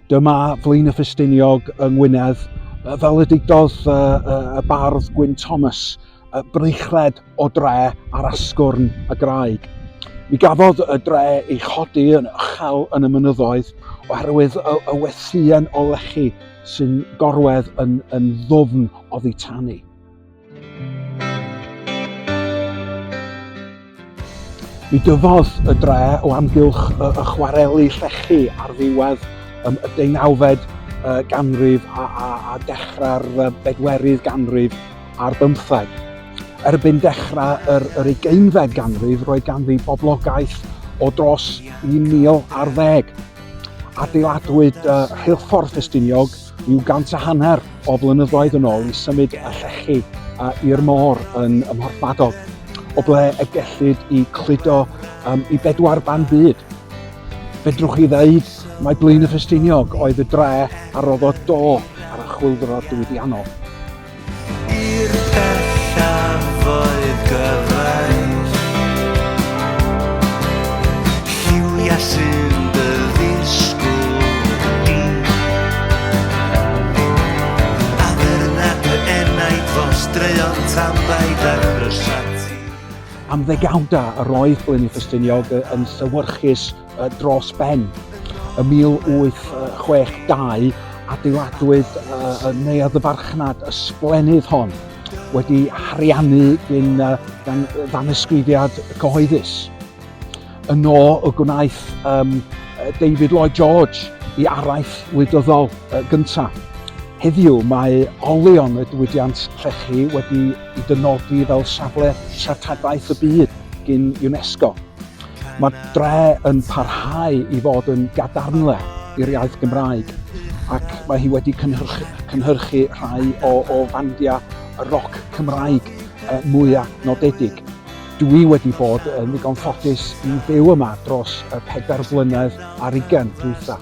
Dyma Flaenau Ffestiniog yng Ngwynedd, fel y dudodd y bardd Gwyn Thomas, breichled o dre ar asgwrn y graig. Mi gafodd y dre ei chodi yn uchel yn y mynyddoedd oherwydd y, y wethien o lechi sy'n gorwedd yn, yn ddwfn oddi tani. Mi dyfodd y dre o amgylch y, y chwareli llechi ar ddiwedd um, y deunawfed uh, ganrif a, a, a dechrau'r uh, bedwerydd ganrif ar bymtheg. Erbyn dechrau yr, yr ugeinfed ganrif, roedd ganddi boblogaeth o dros 1,000 ar ddeg. Adeiladwyd uh, rheilffordd Ffestiniog rhyw gant a hanner o flynyddoedd yn ôl i symud y llechi i'r môr yn ym Mhorthmadog, o ble y gellid i cludo um, i bedwar ban byd. Fedrwch chi ddeud mai Blaenau Ffestiniog oedd y dre a roddodd do ar y chwyldro diwydiannol. I'r pellafoedd gyfaill Lliwiau sy'n dy ddisgwyl di Addurna dy enaid fo straeon tanbaid a chrysau ti. Am ddegawdau yr oedd Blaenau Ffestiniog yn llewyrchus dros ben. Ym 1862 adeiladwyd y neuadd y farchnad ysblennydd hon wedi hariannu gyn, gan ddanysgrifiad cyhoeddus. Yno y gwnaeth um, David Lloyd George i araith wleidyddol gyntaf. Heddiw mae olion y diwydiant llechi wedi ei dynodi fel safle treftadaeth y byd gyn UNESCO. Mae'r dre yn parhau i fod yn gadarnle i'r iaith Gymraeg ac mae hi wedi cynhyrchu, cynhyrchu rhai o, o fandiau roc Cymraeg mwyaf nodedig. Dwi wedi bod yn ddigon ffodus i fyw yma dros y pedair blynedd ar ugain dwytha.